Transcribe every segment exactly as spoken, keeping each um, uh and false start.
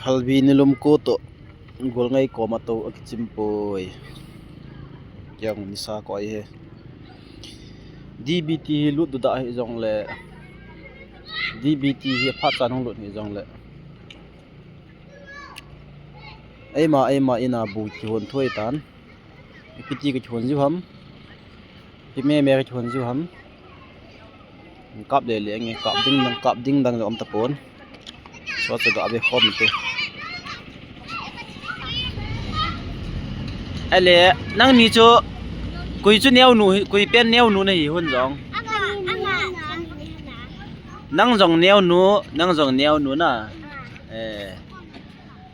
Halbi nilum ko to golngai koma to akichim poi. Kiang nisa ko ai he. D B T hi lut duda hi jongle. D B T hi phat chan hung lut hi jongle. Eima, eima ina bu kihon thoi tan. Ipi ti ka kihon jiu ham. Ipi me me ka kihon jiu ham. Kap le le nge, kap ding dang, kap ding dang jong um tapon. So, so ga be khom te. Ale, nangni chu, koi chu neo nu, koi pen neo nu nahi hon jong. Nang jong neo nu, nang jong neo nu na. Eh.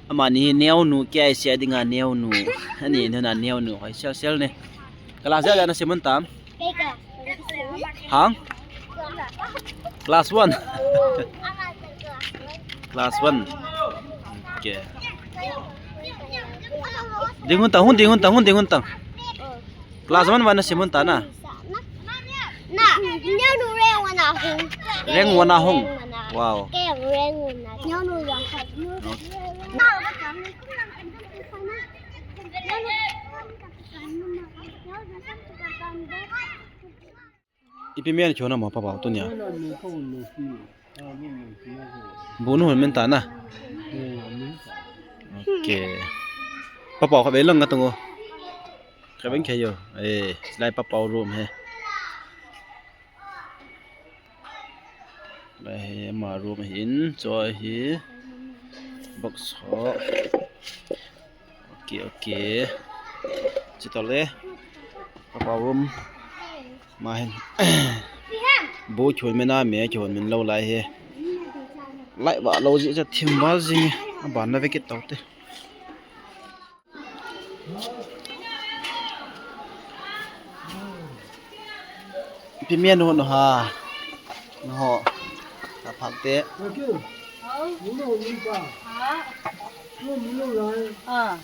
Amani hi neo nu, K I C a dinga neo nu. Ani nuna neo nu, hoi sel sel ne. Class ja ja na simun tam. Hang? Class one. Class one. Okay. Dingun ta, hun dingun ta, hun dingun ta. Class one vana simun ta na. Na, neo nu rank one a hung. Rank one a hung. Wow. Ke rank one a. Neo nu yang khat. Ipi men chona mo papa tunia. Bunu hon men ta na. Okay. Papa kha be lang ka tungo. Kha beng khe yo. Eh, lai papa room he. Lai he ma room hin choi hi. Box ho. Okay, okay. Chitole. Papa room. Ma hin. Bu chun mena me chun min lo lai he. Lai ba lo ji cha thim ba ji. Ban na vekit tau te. Ipi men hon ha. Ho. Ta phak te. Ah.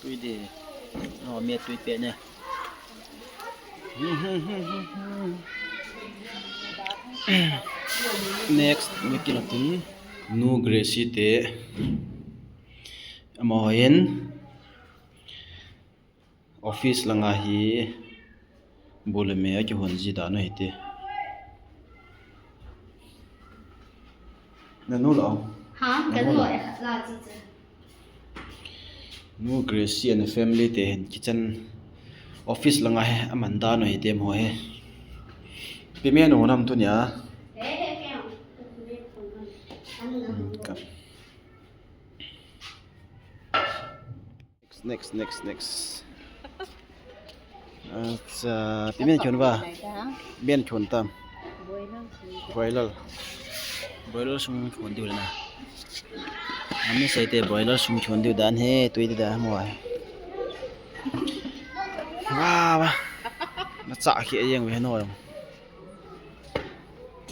Tui de. Ho, me tui pe ne. Next, mi kilo tin. Nu Gracie te. Amaho hin. Office langa hi bu le me akihon ji dan u hite. Nanu lo. Ha, nanu lo. Nu Gracie and family te hin kitchen office langa hi aman dan u hite mo he. Ipi men u nam tunia. Hmm, ka. Next, next, next. Acha, ipi men chon va. Men chon tam. Broiler. Broiler sung chon diu na. Ami sai te broiler sung chon diu dan he, tui di da mo ai. Wa wa. Na cha ki ayeng ve no yong.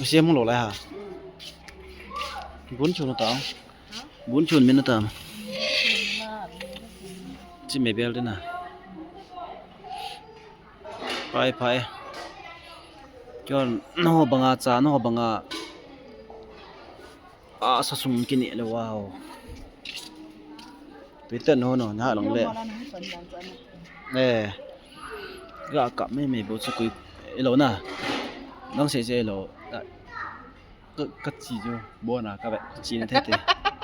Siam lo lai ha. Bun chon ta. Bun chun min atam. Chi me bel dena. Pai pai. Chon no banga cha no banga. A sa sung kini le wow. Twitter no no na long le. Eh. Ga ka me me bo chu kui elo na. Nang se se elo. Ka, ka chi chu, bo na ka ve, ka chi na thei te.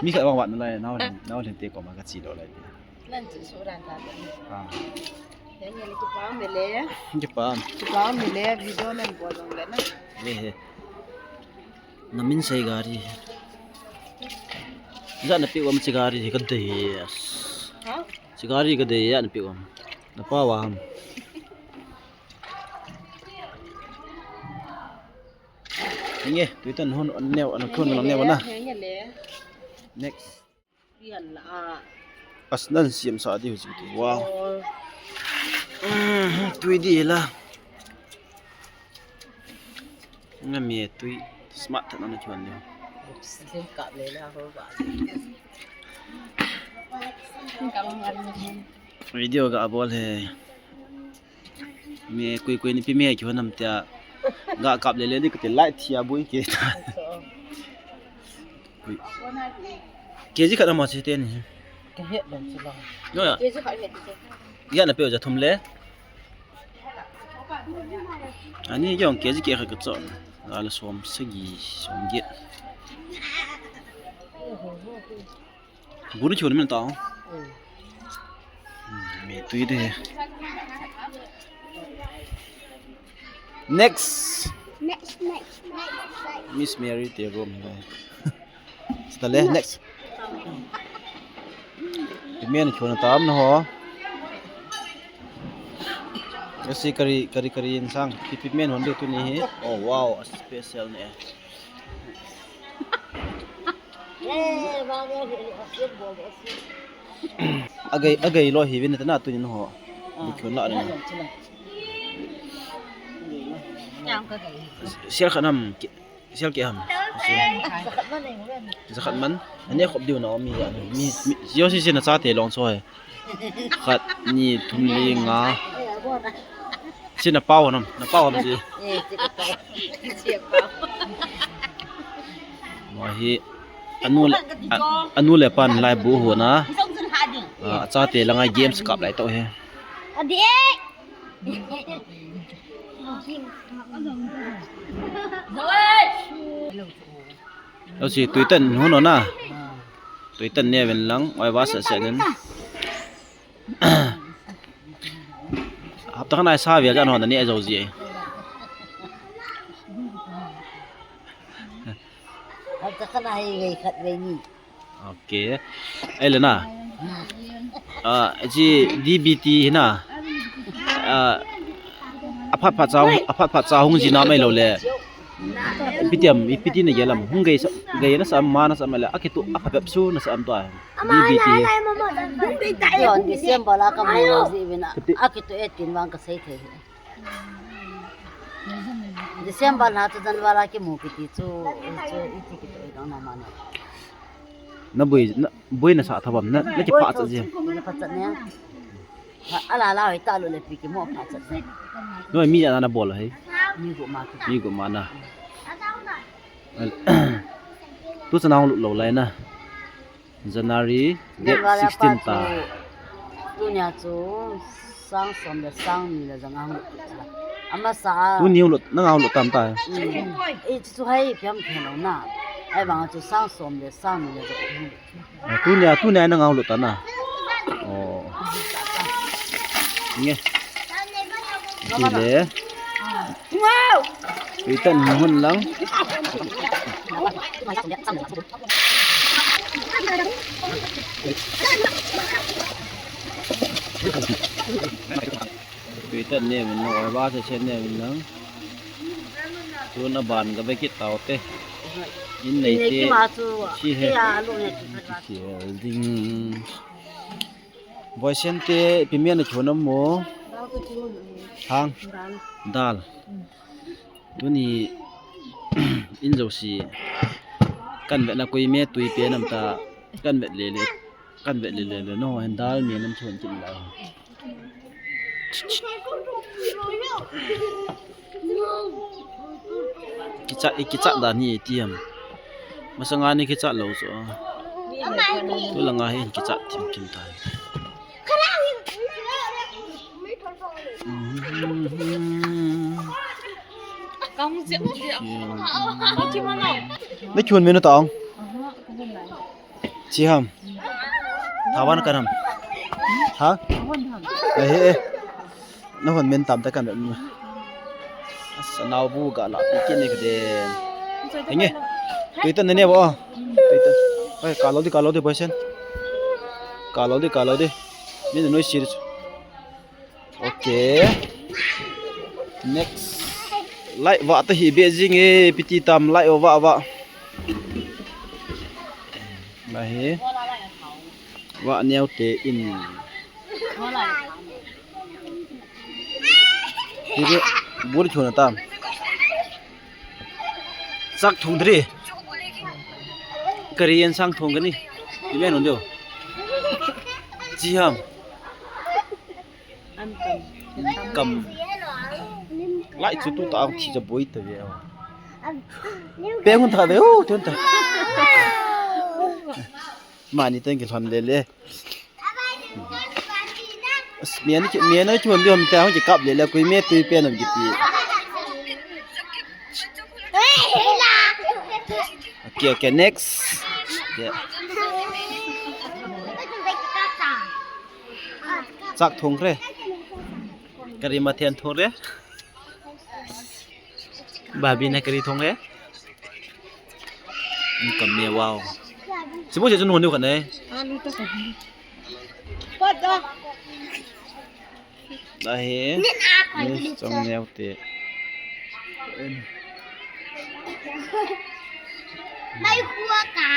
Mi khat vang vat na lai, nau len, nau len te koma ka chi lo lai te. Nan chu su ran ta te. Ah. He nge ni kipa me le. Kipa. Kipa me le, video nan bo jong le na. He he. Na min sei gari. Ja na pi wam chi gari ka de. Ha? Chi gari ka de ya na pi wam. Na pa wam. Nge, tui tan hon neo, an khon lang neo na. Nge le. Next. Rian la a. As nan siam sa di hu tu. Wow. Oh. Mm, tui di la. Nga mi tui smart tan na chuan di. Slim ka le la ho ba. Ka ngar ni. Video ga bol he. Mi kui kui ni pi mi ki honam tia. Ga kap le le ni ka te light thia bui ke ta. Kg khat ama chi teni. Ka het lou chu lo. No ya. Kg khat het chu. Ya na pe ja thum le. Ani jong kg khat ka chon. Ala som sagi, som get. Buni chun min ta. Mi tui de. Next. Next, next, next, next. Miss Mary te room. Sita le, next. Pimen chun tam na ho. Kasi kari, kari, kari insang. Pimen hon de tu ni hi. Oh, wow, special ne. Agai, agai lo hi vin ta na tu ni ho. Ni khun la na. Sial khanam, sial ke ham. Zakhat man. Ani khop diu na mi ya. Mi, mi, yo si si na cha te long so he. Khat, ni, thum, li, nga. Si na pau nam, na pau nam si. Mo hi anu le, a, anu le pan lai bu hu na. A, cha te la ngai games kap lai to he. Lo si tui tan hun na. Tui tan ne ven lang, oi va sa sa nen. Hapta khan ai sa via jan hon ani ai zo ji. Hapta khan ai vei khat vei ni. Okay. Ai le na. Ah, ji D B T hi na. Ah, aphat phat cha, aphat phat cha hung ji na mai lo le. Ipi tiam, ipi ti na gelam. Hung gei sa, gei na sa, ma na sa ma le. Akitu, aphat phat su na sa am to ai. D B T hi. Yon December la ka mai lo ji vin a. Akitu eighteen vang ka sei thei. December la chu January la ki mu kiti chu, chu iti kitu dang na ma na. Na bui, na bui na sa thabam, na, na ki pha cha ji. Na pha cha ne. Ha, ala la hoi ta lo le pi ki mo pha cha ne. No mi ya na bol hai. Mi gu ma ki. Mi gu ma na. Tu cha na hung lut lo lai na. January date sixteen ta. Tunia chu sang som le sang ni le jang a hung lut ta. Ama sa a. Tuni hung lut, nang hung lut tam ta. Mm. Eh, chu hai piam piam lo na. Ai bang chu sang som le sang ni le jang a hung lut. Ah, tunia, tunia nang hung lut ta na. Oh. Nge. Ti le. Wow. Tui tan hun lang. Tui tan ne min lang, oi ba se chen ne min lang. Tuna ban ka be kit tau te. In nei te. Ki ma chu. Si he. Ki a lu ne ki. Si he ding. Boisen te, ipi mian na chun am mo? Hang? Dal. Tuni in jouse kan vet na koi me tui pe nam ta kan vet le le. Kan vet le le le. No, hen dal mian nam chun kin la. Kichat, i kichat dan hi ti ham. Masanga ni kichat lou chu. Tu langa hin kichat thim thim tai. Ni chun menu tong. Chi ham. Thawan kan ham. Ha? Eh, eh, eh. Na hon men tam ta kan. Asa nau bu ga la pi kin ni ka de. Henge. Tui tan ne bo. Tui tan. Oi, ka lo di, ka lo di, boisen. Ka lo di, ka lo di. Min noi sir. Okay. Next. Light va ta hi be jing e, piti tam light va va. Ba hi. Va neo te in. Hi bu chuna tam. Sak thung dri. Kari yan sang thung kani. Ti men un dio. Chi ham. Kam. Lai chu tu ta ang thi cha boi ta ve. Pe ngun tha ve u tun ta. Mani teng kilhon lele. As, mian ki, mian ki hon di hom ta hong kikap lele, kui me tui pen hom kiti. Okay, okay, next. Yeah. Chak thong re. Kari mathen thong re. Babi na kari thong re. Income me, wow. Sibu se chun hon ni khan e. Ahi. Ni chong neo te. Mai khua ka.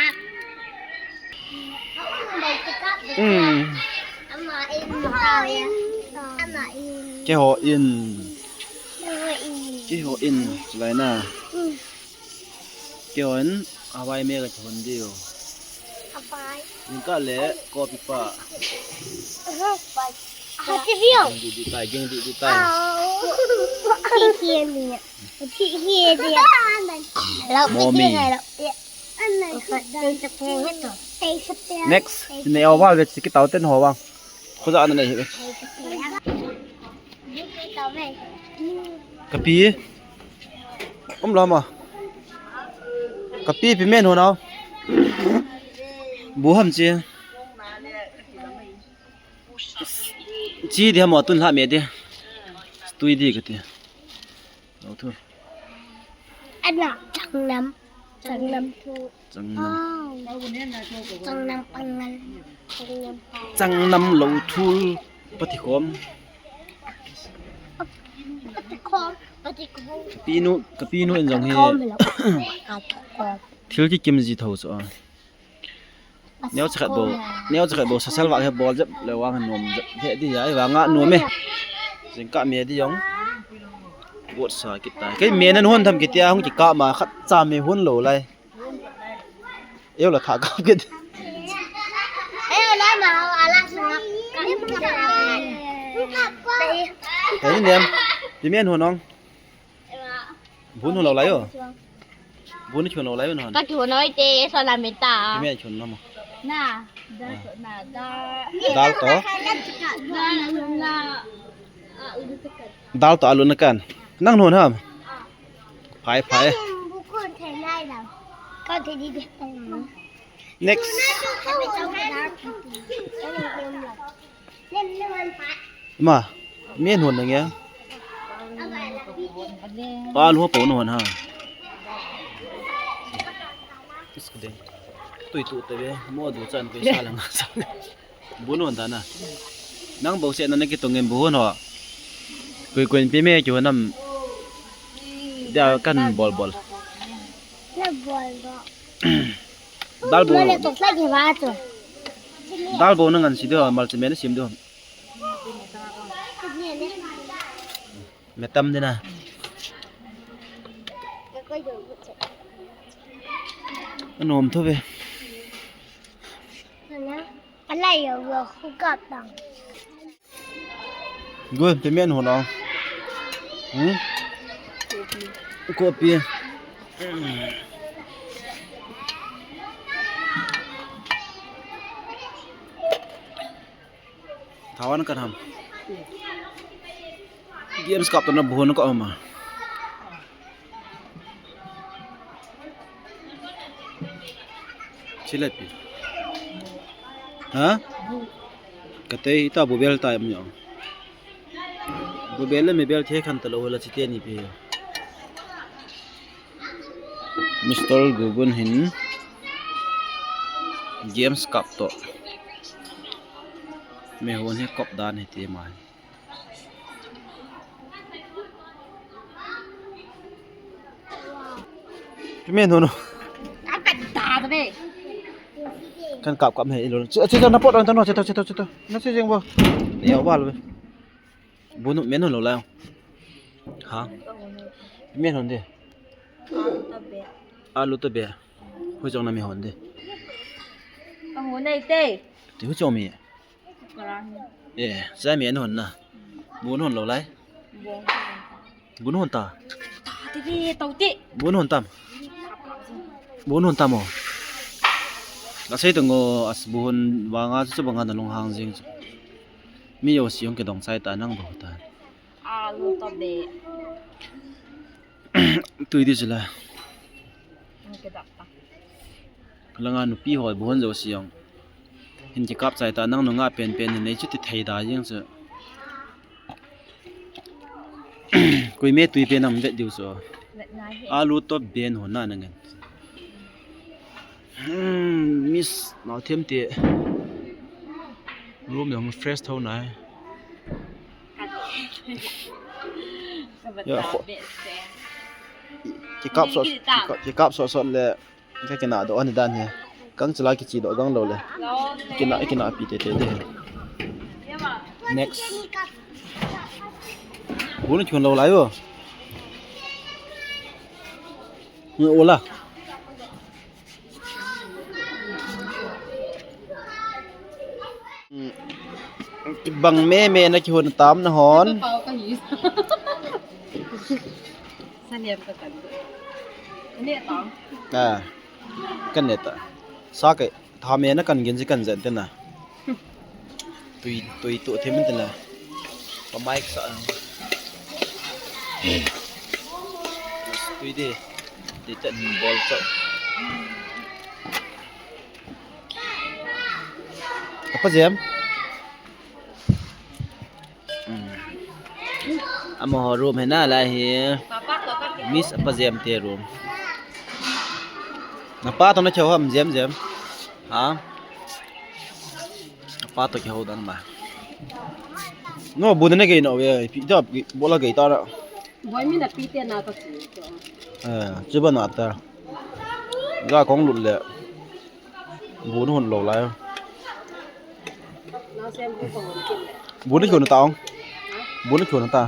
Hmm. Ama in, ama in, ama in. Keiho in. Keiho in. Keiho in. Lai na. Hmm. Keiho in, Hawaii me ka chon diu. Hawaii. Jingkah le, kopi pa. Aha, pa. Aha, ti view. Ging di di tai, ging di di tai. Au. Ti hi ni. Ti hi ni. Hello, Mommy. Ti hi ni. Next, ne awal ve chi kitau ten ho vang. Khuja na nei hi. Kapi. Um lama. Kapi pi men ho nau. Bu ham chi. Chi di ham tun la me di. Tui di kati. Lou thu. Ana, changnam. Changnam thu. Changnam. Oh. Changnam pangal. Changnam pangal. Changnam lou thu. Patikhom. Patikhom. Patikhom. Kapinu, kapinu in jong hi. Patikhom lo. Patikhom. Thil kikim ji tho chu a. Neo chakhat bou, neo chakhat bou, sasal vah he bol jep le vang nom jep he di ya, vang a nom e. Jingkah me di jong. Got sa kita. Kei me nan hon tham kitia hung kikah ma khat cha me hon lou lai. Eu la tha kap kit. Eu la ma ala sunga. Hei nem. Pi men hon ong. Bun hon lou lai o. Bun chun lou lai o non. Ka chun noi te, so la mi ta. Pi men chun nom. Na, dal to, na, dal. Dal to? Dal na, na. Dal to alu na kan. Nang non ham. Phai, phai. Ka te di de. Next. Ma, mi hon nang ya. Pa lu pa hon ha. Tui tu te ve, mo du chan ko sa lang sa. Bu hon ta na. Nang bou se na na ki tong em bu hon ho. Kui kui pi me ki hon nam. Dia kan bol bol. Na bol bol. Dal bo. Mane to sa ki ba to. Dal bo na ngan si do, mal si me na sim do. Me tam de na. Anom tho ve. Ala yo wo khu ka tang. Gu, pi men hon a. Hmm? Kopi. Thawan kan ham. Games kap to na bu hon ko ama. Chile pi. Ha? Kate ita bu bel ta mi o. Bu bel le mi bel the khan ta lou la chi te ni pi. Mister Gugun hin games kap to. Mi hon hi kop dan hi ti mai. Pi men hon. Kan kap kap he ilo. Che, che, na pot ran ta no, che to, che to, che to. Na che jeng bo. Ni au bal be. Bu nu men hon lou lai. Ha? Pi men hon de. Alu to be. Hu jong na mi hon de. Ka hon nei te. Ti hu jong mi. Ka la ni. Eh, sa mi an hon na. Bu hon lou lai. Bu. Bu hon ta. Ta ti bi to ti. Bu hon tam. Bu hon tam o. Kasei tang o, as buhun vanga chu banga nalunghang jing chu. Mi jouse hung kidong chai ta nang bou ta. Alu to be. Tui di chu la. Hung kidap ta. Langa nupi ho buhun jouse hung. Hin kikap chai ta nang nunga penpen hin nei chu ti thei da jing chu. Koi me tui pen am vet diu chu. Alu to ben ho na nangin. Hmm, Miss Nauthem te. Room jong fresh tho nai. Ya, kho. Kikap sot, kikap, kikap sot sot le. Ka kina doh ani dan hi. Kang chila kichi doh gang lou le. Kina, kina pi te te de. Next. Bu na chun lou lai o. Ni ola. Bang me me na kihon tam na hon. Pau ka hi. Saniam ka kan. Ne ta. Ah. Kan ne ta. Sa ke tha me na kan gin ji kan jen te na. Tui, tui tu them te na. Pa mic sa. Tui de. Tui te bol sa. Apa jam? Hmm. Amaho room hi na lai hi. Miss apa jam te room. Napa to na chau ham jam jam. Ha? Napa to chau dan ma. No bu ne ke no we pi da bola ke ta ra. Boy mi na pi te na ka chi. Eh, chuba na ta. Ga kong lut le. Bu na hon lou lai. Bu na chon ta ong. Bu na chon ta.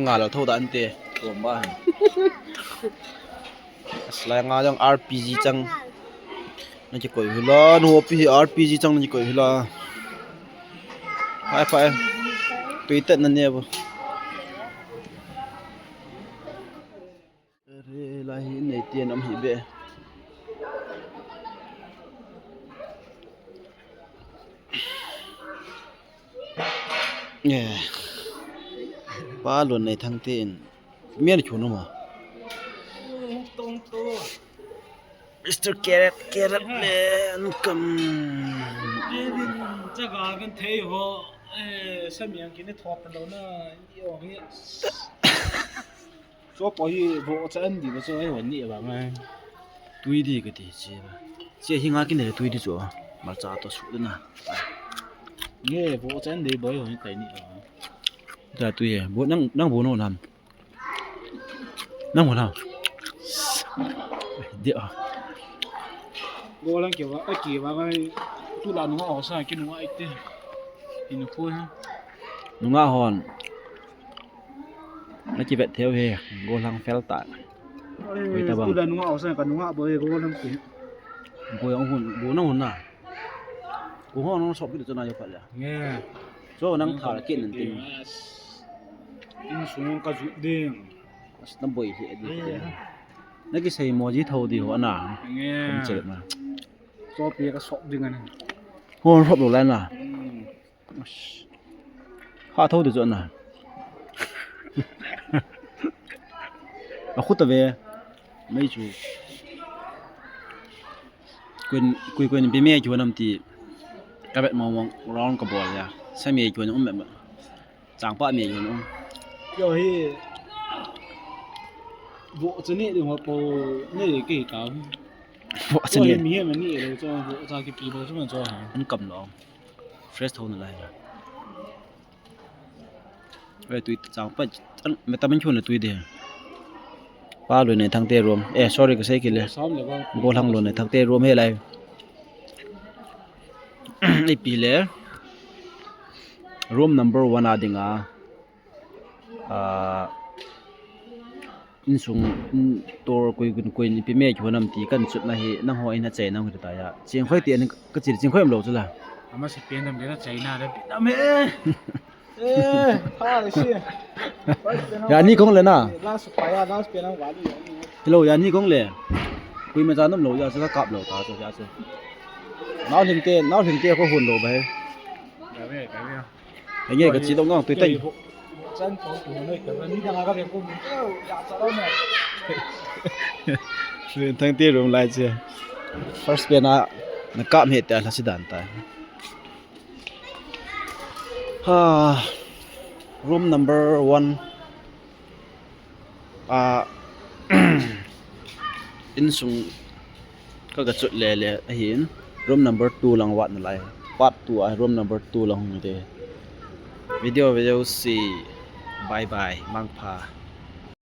Nga lo tho da ante. Kom ba. Aslai nga jong R P G chang. Na ki koi hula, nu pi R P G chang na ki koi hula. Phai phai. Tui tet na ne bo. Are, lai hi nei te nam hi be. Eh. Pa lon nei thang te in. Mian chun ma. Mister Carrot, Carrot Man, come. Din chaga kan thei ho. Eh, samiang kini thop lo na. Yo hi. Cho po hi bo cha an di ba cho ai wan ni ba ngai. Tui di ka ti chi ba. Chi hi nga kin de tui di cho. Ma cha to su de na. Nge bo cha an di ba yo ni tai ni ba. Da tui e. Bo nang nang bo no nam. Nang bo na. Di a. Bo lang ke ba a ki ba ngai. Tu la no a sa ki no ai te. In ko ha. Nunga hon. Na kivet theu he, gollhang fel ta. Oi, koi ta bang. Kula nunga osa ka nunga boi gollhang ki. Boi ang hun, bu nang hun na. Ko ho nang sop ki chana yo pha le. Nge. Cho nang tha la kin nan tin. Insung ka ju ding. As na boi he di. Na kisei mo ji tho di ho na. Nge. Kan che na. Cho pi ka sop ding ani. Ho sop lo la na. Hmm. Ha tho de chu na. A khut a ve. Mei chu. Kuin, kui kuin pi me chu nam ti. Ka vet mo mo round ka bol ya. Sa me chu um me. Chang pa me chu um. Yo hi. Bo chu ni ding ho po ni ki ta. Bo chu ni. Mi he ma ni lo chu bo cha ki pi bo chu ma chu ha. An kam lo. Fresh tho na lai. Oi, tui chang pa, me ta man chun na tui de. Pa loi nei thang te room. Eh, sorry, ka sei ki le. Gollhang loi nei thang te room he lai. Ipi le. Room number one a ding a. Ah, Insung, in tor koi kun koi ni pi me chu nam ti kan chut na hi nang ho in a chai nang ta ya. Ching khoi ti an ka chil ching khoi am lo chu la. Ama se pen dam de na chai na de nam he. Eh, ha si. Ya ni kong le na. Last pa ya, last pen ang wali. Hello, ya ni kong le. Kui me cha nom lo ja se ka kap lo ta se ja se. Nau hling te, nau hling te ko hun lo ba he. Enge ka chi lo ngang tui tai. Thang te room lai che. First pen a na kap he te la si dan ta. Ha, room number one. A, insung ka ga chut le le ahin room number two lang vat na lai. Part two a room number two lang hung te. Video, video si. Bye bye. Mangpha.